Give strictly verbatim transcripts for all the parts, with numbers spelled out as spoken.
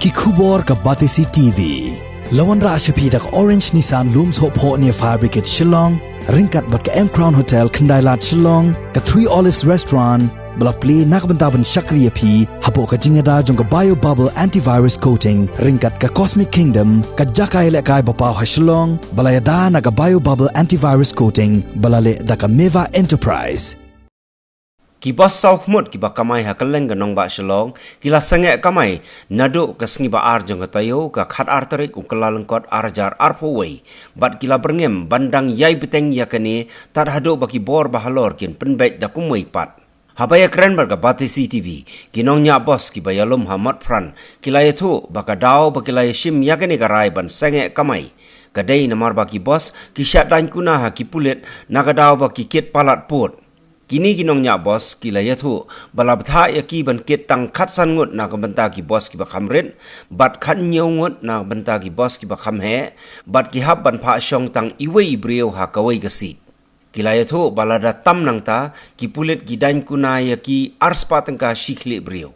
Ki khubor ka Batesi T V. La wanrah sha phi da ka Orange Nissan Lumsohphoh near Fire Brigade Shillong, ryngkat bad ka M Crown Hotel Khyndailad Shillong, ka Three Olives Restaurant, ba la plie na ka bynta ban shakri ïa phi hapoh ka jingïada jong ka Bio Bubble Antivirus Coating, ryngkat ka Cosmic Kingdom, ka jaka ïalehkai ba paw ha Shillong, ba la ïada na ka Bio Bubble Antivirus Coating, ba la leh da ka Meva Enterprise. Ki bos saw khmut kiba kamai ha kylleng ka nongbah Shillong, ki la sangeh kamai naduh ka sngi ba ar jong ka taïew, ka khatar tarik u Kyllalyngkot ar hajar arphew wei, bad ki la byrngem ban dang ïai bteng ïa kane tad haduh ba ki bor ba halor kin pynbeit da kumwei pat. Haba ïakren bad ka Batesi T V, ki nongñiah bos kiba ïalum ha Motphran, ki la ïathuh ba ka daw ba ki la ïashim ïa kane ka rai ban sangeh kamai, ka dei namar ba ki bos ki shah daiñ kuna ha ki pulit na ka daw ba ki kit palat pud. Kine ki nongñiah bos ki la ïathuh ba la bthah ïa ki ban kit tang khatsan ngut na ka bynta ki bos kiba kham rit, bad khathynñiew ngut na ka bynta ki bos kiba kham heh, bad ki hap ban phah shong tang iwei i briew ha kawei ka seat. Ki la ïathuh ba lada tam nangta, ki pulit ki daiñ kuna ïa ki arspah tyngka shi khlieh briew.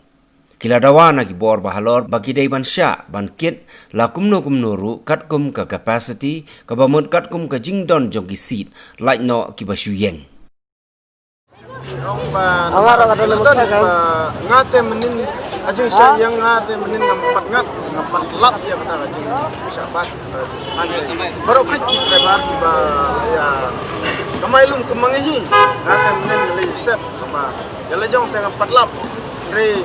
Ki la dawa na ki bor ba halor ba ki dei ban shah ban kit la kumno kumno ruh katkum ka capacity, kaba mut katkum ka jingdon jong ki seat, lait noh kiba shu ïeng. Ong ba, ong ba nga te mynnin, a jingshah ïa nga te mynnin ngam pat ngat, ngam pat lap ïa kata ka jingshah bat. Baroh kit ki driver kiba ïa kamai lum kumne hi, nga te mynnin nga leit sep kaba ïa la jong te ngam pat lap. Hynrei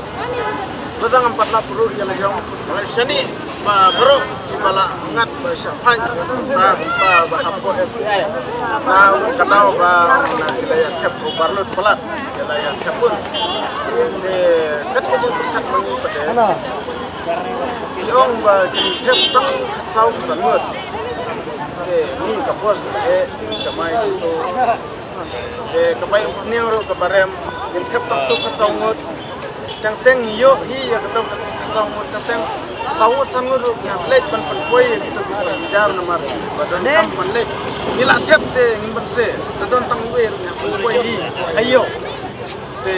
lada ngam pat lap ruh ïa la jong, nga leit shane. Ba baroh kiba la ngat ba shah phai ba, ba, ba hapoh F B I. Na ka daw ba na ki la ïa thep overload palat, ki la ïa thep bun. Te kat ka jingpyrsad ma ngi pat te, ki ong ba ki thep tang khatsaw khatsan ngut. Te ngi ka bos te, ka mai to. Te kaba ïa pynïang ruh kaba rem, ngin thep tang tu khatsaw ngut. Teng teng ïoh hi ïa kato khatsaw ngut, teng teng saw ngut san ngut ruh ngi hap leit ban pynpoi ïa kito ki passenger namar ba don kam ban leit. Ngi la thep te ngim ban se, te don tang wei ruh ngi hap pynpoi hi ha ïew. Te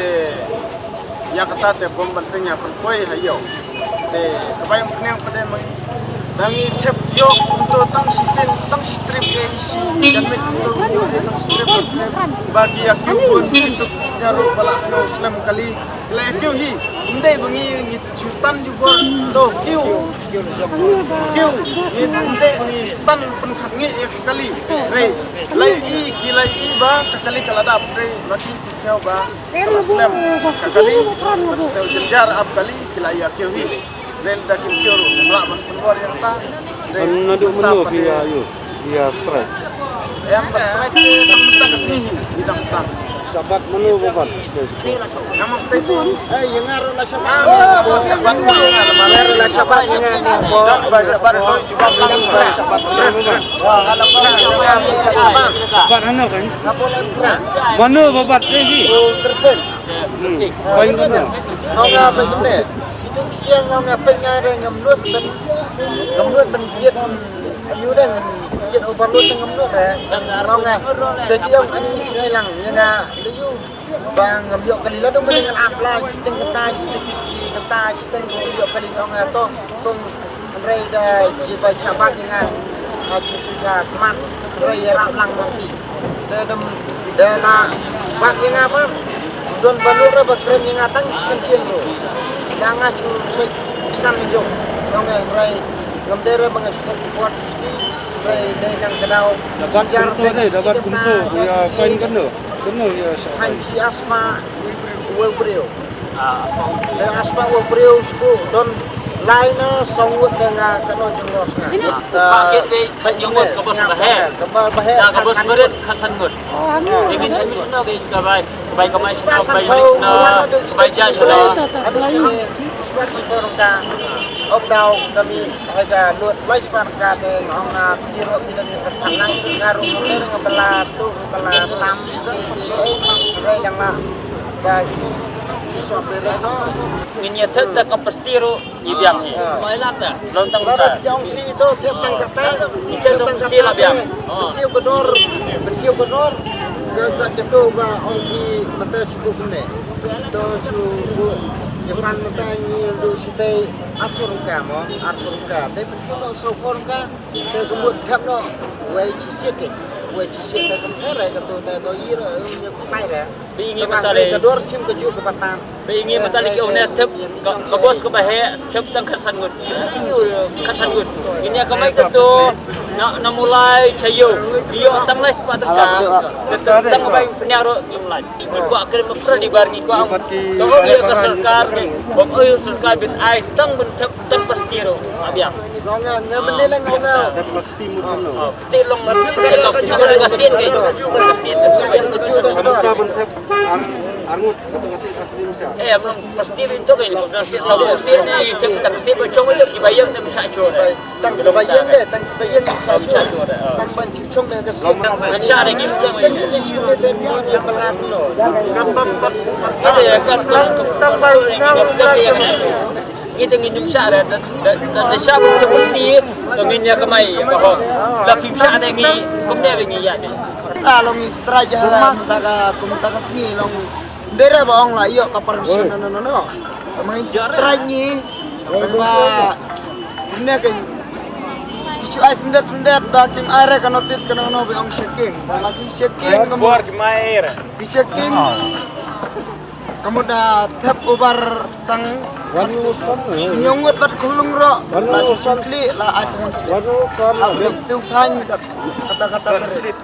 ïa kata te bym ban se ngi hap pynpoi ha ïew. Te kaba ïa pynïang pat te ma ngi, da ngi thep ïoh kumto tang shi sien, tang shi trip ïa i shi janmiet kumto ïoh ïa tang shi trip. Ba ki ïa kiew bun kito ki ruh ba la sngewslem kali. La ïa kiew hi, ym dei ba ngi, ngi shu tan jubor, to kiew. Kiew, ngi ym dei ba ngi tan pynkhap ngi ïa kali. Hei, la i ki la i ba ka kali ka la dap, hei, la ki ki sngew ba ka la slem ka kali, ka la sngew jynjar ap kali, ki la ïa kiew hi. Lel da kim kiew ruh, ngim lah ban pynbor ïa kata. Lel naduh mynno phi ïa ïoh, ïa strike? Ïa ba strike te tang mynta ka sngi hi, ïa dang start. Shabat mano ba bat? Ngam stay pun. Eh, ïa nga ruh la shabat. Ah, shabat, ïa nga ruh la shabat, ïa nga ruh la shabat. Ba shabat ruh jubab lang ba shabat. Ba shabat. Shabat ano kan? Mano ba bat te hi? Oh, terpin. Hmm. Pain kano? Ong nga ba kumne. Itu siang ong nga peit nga re ngam lut ban, ngam lut ban biet, ayu re ngam biet overload ngam lut re. Ong nga te ki ong ani singai lang ïa nga le yu ba ngam ïoh kali la dong ba ngan ap la siteng kata siteng si kata siteng ngam ïoh kali ong nga to tong. Hynrei da jiba shabat ïa nga, nga shu shu sha khmat, hynrei ïarap lang ma ki. Te dam da na bat ïa nga ba don ba lut re ba kren ïa nga tang shi kyntien ruh. Da nga shu sei ksan jong. Ong eh hynrei ngam dei re ba nga shu sep report shuti. Hynrei dei nang ka daw. Da bat kumto dei, da bat kumto. Ïa fine kano? Kano ïa shabat? Fine shi asma uwei briew. Te asma u briew sku don lai na song ngut de nga kano jinglos nga. Ba kit be khat nyumut ka bos ba he. Ka ba ba he. Da ka bos merit khat san ngut. Te bi san ngut no ke ka bai, ka bai ka mai sna, bai na, bai ja sna. Spa san ko rong ka. Op dau kami hai ka lut lai spa ka te ngong nga piro piro ni ka nang nga ru mo ter nga bela tu bela tam. Rai dang la. Ba shi shi so pe re no. Ngin ïa thet da ka pasti ruh ngi biang hi. Mai lam da. Long tang ta. Jong phi to thep tang kata. Ngi thep tang kata la biang. Kiew ka dor. Kiew ka dor. Ka ka to ba ong phi mata chukup ne. To chukup. Japan mata ngi do shi tai. Arphew ruka mo, arphew ruka. Te pynkhih noh saw phew ruka. Te ka mut thep noh. Wei chi siat ke. Wei chi siat te kan pher re ka tu te to yi re, um, nya kumai re. Bi ngi mynta le. Ka dor chim ka ju ka batang. Bi ngi mynta le ki ong ne thep ka, ka bos ka ba he thep tang khatsan ngut. Yu khatsan ngut. Ini ka mai ka tu na, na mulai chayo. Yu tang lai sepat ka. Tang bai pnyaro ngi mulai. Ngi kwah kren ba pran di bar ngi kwah. Ka ong ïa ka sorkar ke, ba ong ïa sorkar ban ai tang ban thep tang pasti ruh. Abiang. Nga nga nga mene lang nga nga. Pasti mut no. Pasti long mut ka ka ka state ke. Ka state ke. Ka ban thep ar arngut ka state. Eh, am long pasti rin to ke ni ka state sa state ne ïa thep tang state ba chong ïa ki ba ïeng ne mcha chore. Tang ki ba ïeng de, tang ki ba ïeng sa chore. Tang ban chu chong de ka state. Tang ban cha de ngi tang ban. Tang ki ni shu me de ni ya balat no. Kam bang bang. Ada ya kan tang ban. Ngi tang ngi nym shah da da da shah ba chah pasti. Tang ngi nya kamai ba ho. La phim shah da ngi kumne ba ngi ya de. Ta long ngi strike ha la kumta ka kumta ka sngi long. Dere ba ong la ïoh ka permission no no no. Ka mai strike ngi ba ne ka issue ai sendet sendet ba kim ai re ka notice ka no no ba ong shaking. Ba la ki shaking ka mor ki mai re. Ki shaking. Ka mut da thep over tang nyong ngut bat khulung ro. La shi shim khli la ai shim khli. Au le su phan kata kata ka slip.